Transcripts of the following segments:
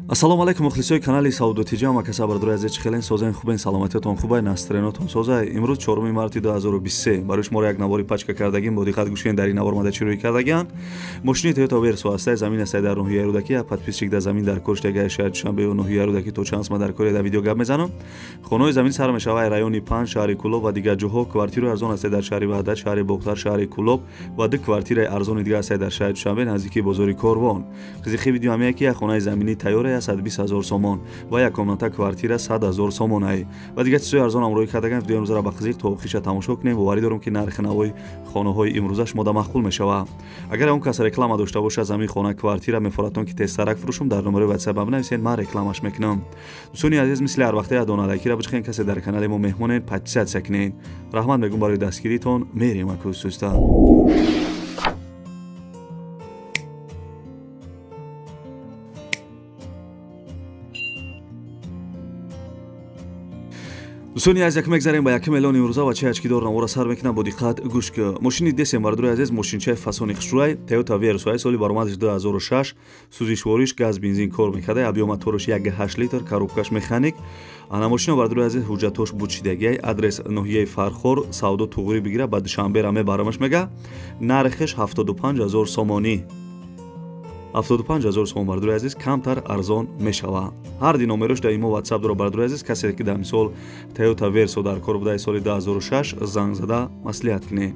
Ассалому алайкум мухлисои канали Савдо ТЖ, ама каса бардори азиз, чӣ хелен созен, хубен, саломатиятон хубай, настроениятон созай. Имрӯз 4 марти 2023 барои шуморо як навори пачка кардагим, бо диққат гӯш кунед. Дар ин навор мада чӣ рӯй кардагианд. Мошини Toyota Verso ҳастай, замин ҳастай дар ноҳияи Рӯдакӣ, подписчик дар замин дар кор шудагиай шаҳри Душанбе ва ноҳияи Рӯдакӣ то чанд сма дар кори дар видео гап мезанам. Хонаҳои замин сар мешавад райони 5 шаҳри Кӯлоб ва дигар ҷоҳо. Квартираи арзон ҳастай дар шаҳри Ваҳдат, шаҳри Бохтар, шаҳри Кӯлоб ва ду квартираи арзони дигар ҳастай дар шаҳри Душанбе наздики бозори Корвон. Қизиқи видео ҳамия ки як хонаи заминӣ тайёр 120 000 сомон ва як комната квартира 100 000 сомон ва дигар чизҳои арзон ҳам рӯй кардаган. Видеои имрӯзаро ба қизиқ то охириша тамошо кунем. Боварӣ дорам ки нархи навои хонаҳои имрӯза шумода маъқул мешавад. Агар он кас реклама дошта бошад замин, хона, квартира мефоратон ки тезтарак фурӯшум, дар номерои WhatsApp бинависед, ман рекламаш мекунам. Дӯстони азиз, мисли ҳар вақта ядоналакира бичихен, касе дар канали мо меҳмонед, подписаться кунед. Раҳмат мегӯм барои дастгиритон. Мерем акӯсуста. Дӯстони азиз, як мегзарем ба якум эълони имрӯза ва чӣ ачкидор навора сар мекунам, бо диққат гӯш кун. Мошини десем, бардори азиз, мошинчаи фасони хушрӯй Toyota Verso соли баромадаш 2006, сӯзишвориш газ бензин кор мекарда, объём мотораш 1.8 литр, коробкаш механик. Ана мошина, бардори азиз, ҳуҷҷатош бучидагиай, адрес ноҳияи Фархор, савдо туғрӣ бигира, ба Душанбера мебарамаш мега. Нархиш 75 000 сомонӣ. 75 000 сомон, бардори азиз, камтар арзон мешавад. Ҳар ди номерош дар имо WhatsApp дора, бардори азиз. Касе ки дар мисол Toyota Verso дар кор будаи соли 2006, занг зада маслиҳат кунед.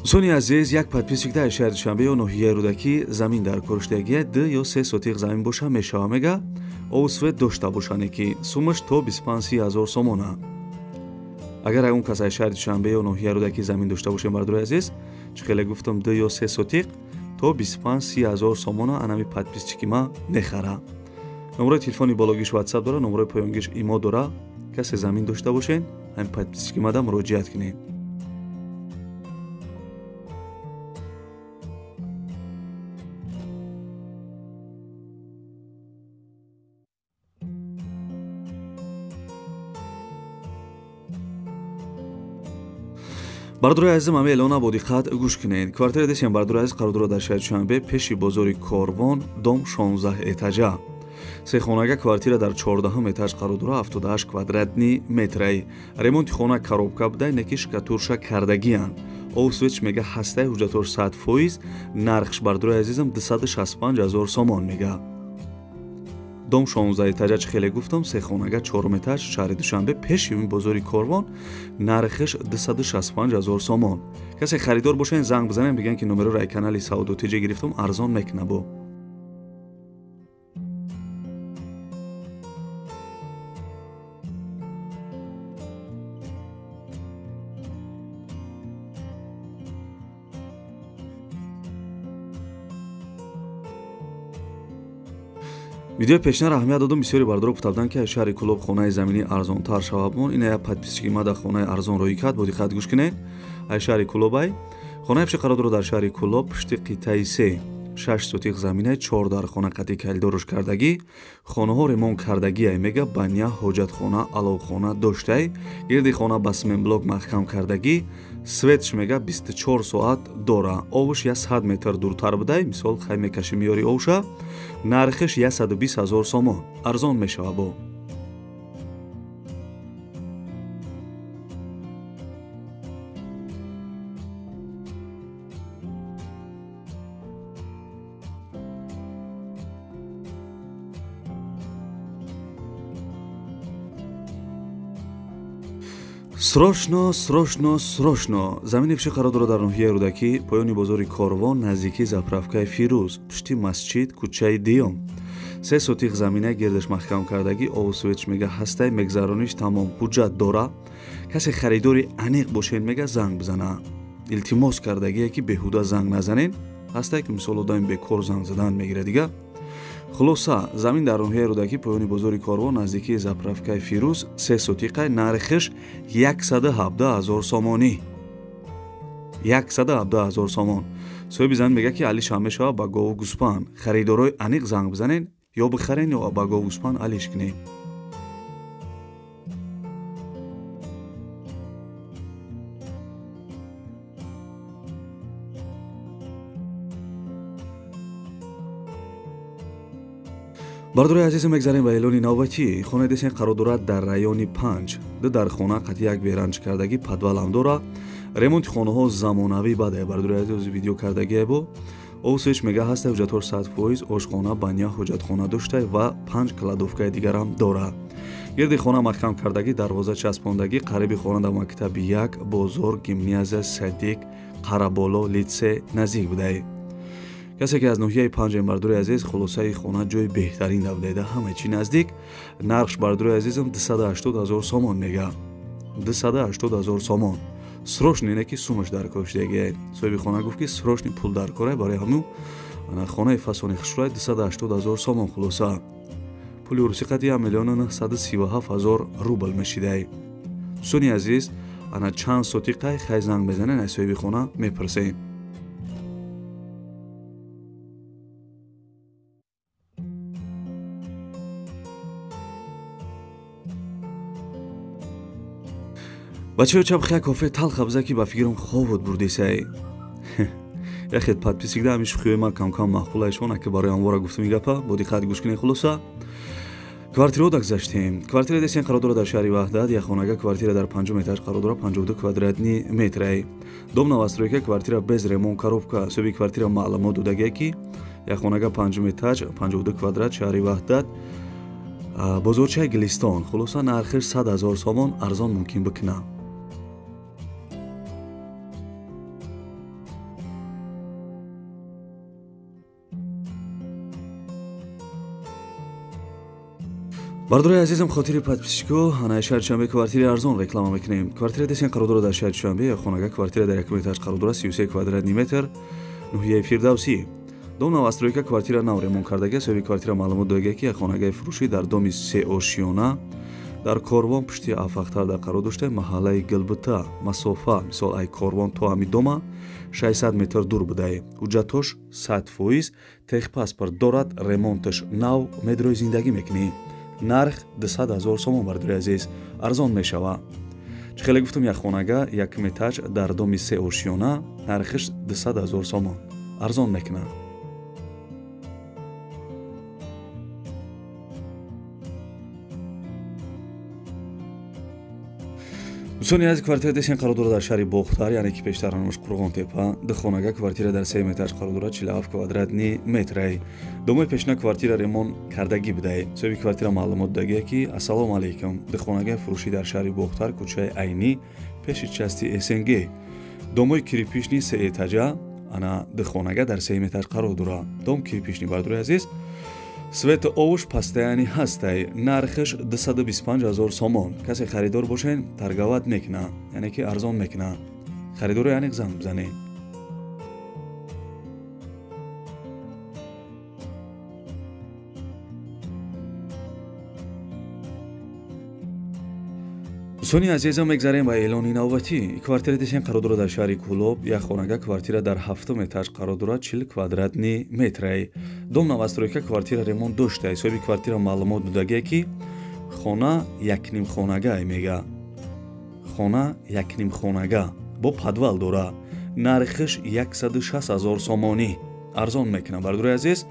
Дӯстони азиз, як подписчик дар шаҳри Душанбе ё ноҳияи Рӯдакӣ замин дар кор шудагия, 2 ё 3 сотиқ замин боша мешава мега, обу свет дошта бошане ки сумаш то 25-30 ҳазор сомона. Агар ягон кас аз шаҳри Душанбе ё ноҳияи Рӯдакӣ замин дошта бошем, бардори азиз, чӣ хеле гуфтам, 2 ё 3 сотиқ то 25-30 ҳазор сомона анами подписчики ма мехара. Номерои телефони бологиш WhatsApp дора, номерои поёнгиш имо дора. Касе замин дошта бошен, ҳамин подписчики мада муроҷиат кунед. Бардори азизам, ҳамаи эълона бо диққат гӯш кунед. Квартира десем, бардори азиз, қарор дорад дар шаҳри Душанбе, пеши бозори Корвон, дом 16 этажа. Сехонага квартира дар 14 этаж қарор дорад, 78 квадратни метрай. Ремонти хона коробка буда, неки шкатурша кардагиянд. Обу светш мега ҳастай, ҳуҷҷатош 100%, нархш, бардори азизам, 265 000 сомон мега. Дом 16 этажа, чӣ хеле гуфтам, сехонага 4 этаж, шаҳри Душанбе, пеши бозори Корвон, нархиш 265 000 сомон. Касе харидор бошен, занг бизанем, бигӯянд ки номероро аз канали Савдо ТЖ гирифтам, арзон мекуна бо. Видеои пешина аҳамият додум, бисёри бардоро гуфта буданд ки аз шаҳри Кӯлоб хонаи заминӣ арзонтар шавад. Мон ина як подписчики ма дар хонаи арзон рӯй кард, бо диққат гӯш кунед. Аз шаҳри Кӯлобай хонаи пеши қарор дорад дар шаҳри Кӯлоб, пушти қитъаи 3, 6 сотиқ заминай, 4 дар хона қатъи калидорош кардагӣ, хонаҳо ремонт кардагиай мега, баня, ҳоҷатхона, аловхона доштай, гирди хона ба сменблок маҳкам кардагӣ, светш мега 24 соат дора, овуш 100 метр дуртар будай, мисол хай мекаши меёри овуша, нархиш 120 000 сомон, арзон мешава бо. Срочно, срочно, срочно! Замини пеши қарор дорад дар ноҳияи Рӯдакӣ, поёни бозори Корвон, наздики заправкаи Фирӯз, пушти масҷид, кӯчаи Диём. 3 сотиқ замина гирдаш маҳкам кардагӣ, обу светш мега ҳастай, мегзарониш тамом, ҳуҷҷат дора. Касе харидори аниқ бошед мега, занг бизана. Илтимос кардагие ки беҳуда занг назанед, ҳастай ки мисол одами бекор занг задан мегирад дига. Хулоса, замин дар ноҳияи Рӯдакӣ, поёни бозори Корвон, наздикии заправкаи Фирӯз, 3 сотиқай, нархиш 117 000 сомонӣ. 117 000 сомон. Соҳиби замин мега ки алиш ҳам мешавад ба гову гӯспанд. Харидорои аниқ занг бизанед, ё бихарен, ё ба гову гӯспанд алиш кунед. Бардори азиз, мегзарем ба эълони навбатӣ. Хонаи десен қарор дорад дар райони 5. Ду дар хона қати як веранч кардагӣ, подвалам дора. Ремонти хонаҳо замонавӣ баде. Бардори азиз, видео кардагие бо. Овсеш мега ҳаста ҳуҷҷатҳо 100%, ошхона, баня, ҳуҷҷатхона дошта ва 5 кладовкаи дигарам дора. Гирди хона маҳкам кардагӣ, дарвоза часпондагӣ, қариби хона дар мактаби 1, бозор, гимназия, садик, Қараболо, литсей наздик будае. Касе ки аз ноҳияи 5 бардори азиз, хулосаи хона ҷои беҳтарин давдаида, ҳама чи наздик. Нархш бардори азизам 280 000 сомон мега. 280 000 сомон. Срочно не ки сумаш дар кор шудагие. Соҳиби хона гуфт ки срочно пул дар кора, барои ҳамун хонаи фасони хушрӯй 280 000 сомон хулоса. Пули русӣ қад 1 937 000 рубл мешидай. Дӯстони азиз, ана чанд сотиқай хай занг мезанен, аз соҳиби хона мепурсем. Бачаҳо, чабхия кофе талха биза ки ба фикрам хобот бурдисай. Яхет подписик да ҳамин шӯхиҳои ман камкам маъқулайшон, аки барои ҳамвора гуфтум ин гапа, бо диққат гӯш кунед. Хулоса, квартираҳо дагзаштем. Квартира десен қарор дорад дар шаҳри Ваҳдат, як хонага квартира дар 5 этаж қарор дорад, 52 квадратни метрай. Дом новостройка, квартира без ремонт, коробка. Соҳиби квартира маълумот додагие ки як хонага 5 этаж, 52 квадрат, шаҳри Ваҳдат, бозорчаи Гилистон. Хулоса, нархиш 100 000 сомон, арзон мумкин бикунад. Бардори азизам, хотири подписчико, ана шаҳри Душанбе квартираи арзон реклама мекунем. Квартира десен қарор дорад дар шаҳри Душанбе, як хонага квартира дар якум этаж қарор дорад, 33 квадратни метр, ноҳияи Фирдавсӣ. Дом новостройка, квартира нав ремонт кардагия. Соҳиби квартира маълумот додагия ки як хонагаи фурӯшӣ дар доми сеошиёна дар корвон пушти Афахтар дар қарор дошта, маҳаллаи Гилбита. Масофа мисол ай корвон то ҳами дома 600 метр дур будае. Ҳуҷҷатҳош 100%, техпаспорт дорад, ремонташ нав, медрои зиндагӣ мекунӣ. Нарх 200 000 сомон, бардори азиз, арзон мешава. Чӣ хеле гуфтум, як хонага якум этаж дар доми сеошиёна, нархиш 200 000 сомон, арзон мекунад. Дӯстони азиз, квартира десен қарор дорад дар шаҳри Бохтар, яъне ки пештар ҳанӯз Қурғонтепа. Ду хонага квартира дар 3 этаж қарор дорад, 47 квадратни метрай. Домои пешина квартира ремонт кардагӣ будае. Соҳиби квартира маълумот додагие ки ассалому алайкум, ду хонага фурӯшӣ дар шаҳри Бохтар, кӯчаи Айнӣ, пеши части СНГ. Домои кирпични 3 этажа, ана ду хонага дар 3 этаж қарор дорад. Дом кирпични, бардори азиз. Свет овуш постоянни ҳастай, нархиш 225 000 сомон. Касе харидор бошен, торговать мекуна, яъне ки арзон мекуна. Харидоро яъне занг бизанед. Дӯстони азизам, мегзарем ба эълони навбатӣ. Квартира десен қарор дорад дар шаҳри Кӯлоб, як хонага квартира дар 7 этаж қарор дорад, 40 квадратни метрай. Дом новостройка, квартира ремонт дошта. Соҳиби квартира маълумот додагие ки хона якним хонага мега. Хона якним хонага бо подвал дора. Нархиш 160 000 сомонӣ, арзон мекунам. Бардори азиз,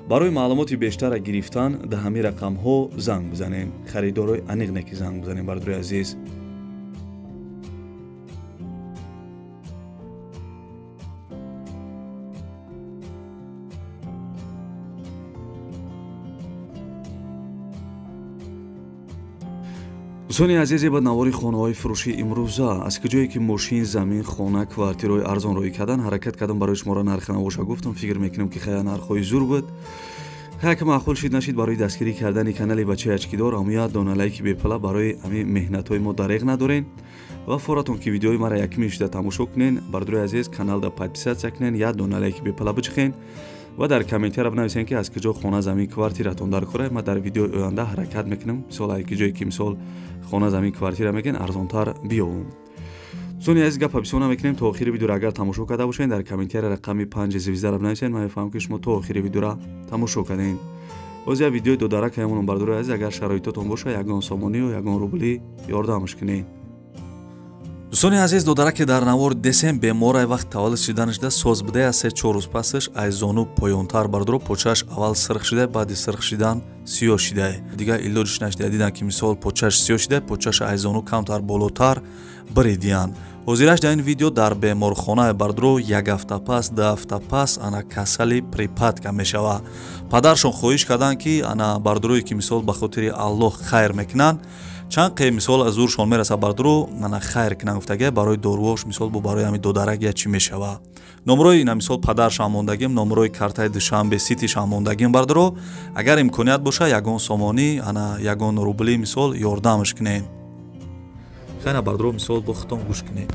барои маълумоти бештара гирифтан дар ҳамин рақамҳо занг бизанед. Харидорои аниқ не ки занг бизанед, бардори азиз. Дӯстони азизе, ба навори хонаҳои фурӯши имрӯза аз куҷое ки мошин, замин, хона, квартираҳои арзон роӣ кардан, ҳаракат кардам барои шуморо нархи навоша гуфтам. Фикр мекунам ки хая нархҳои зур буд. Хая ки маъқул шид нашид, барои дастгирӣ кардани канали бачаи ачкидор ҳамоя дона лайки бепала барои ҳамин меҳнатҳои мо дареғ надорен ва форатон ки видеои мара якми шида тамошо кунен. Бардори азиз, каналда подписатсия кунен, як дона лайки бепала бичиқен ва дар комментария бинависен ки аз куҷо хона, замин, квартиратон дар кора. Ман дар видеои оянда ҳаракат мекунам, мисол ай куҷое ки мисол хона, замин, квартира мекунен, арзонтар биёвум. Дӯстони азиз, гапа бисёр намекунем. То охири видеоро агар тамошо карда бошед, дар комментария рақами 5 звездара бинависед. Ман мефаҳмам ки шумо то охири видеоро тамошо кардед. Боз як видеои додарак ҳамонам, бардори азиз, агар шароитотон боша, ягон сомонию ягон рубли ёрдамш кунед. Дӯстони азиз, додараке дар навор десем беморай вақт таваллуд шиданашда соз будая, 3-4 рӯз пасаш ай зону поёнтар бардоро почааш аввал сирх шидай, баъди сирх шидан сиёҳ шидай. Дигар илоҷиш нашидай, дидан ки мисол почааш сиёҳ шидай, почааш ай зону камтар болотар биридиянд. Ҳозираш дар ин видео дар беморхонаи бардоро як ҳафта пас, 2 ҳафта пас ана касали припадка мешава. Падаршон хоҳиш карданд ки ана бардорое ки мисол ба хотири Аллоҳ хайр мекунанд, чанд қе мисол аз зуршон мераса бардоро ана хайр кунанд гуфтага, барои доруош мисол бо барои ҳами додарак я чӣ мешава. Номрои ина мисол падаршам мондагим, номрои картаи Душанбе Ситишам мондагим бардоро, агар имконият боша ягон сомонӣ ана ягон рубли мисол ёрдамш кунем. Хайна бардоро мисол бо худтон гӯш кунед.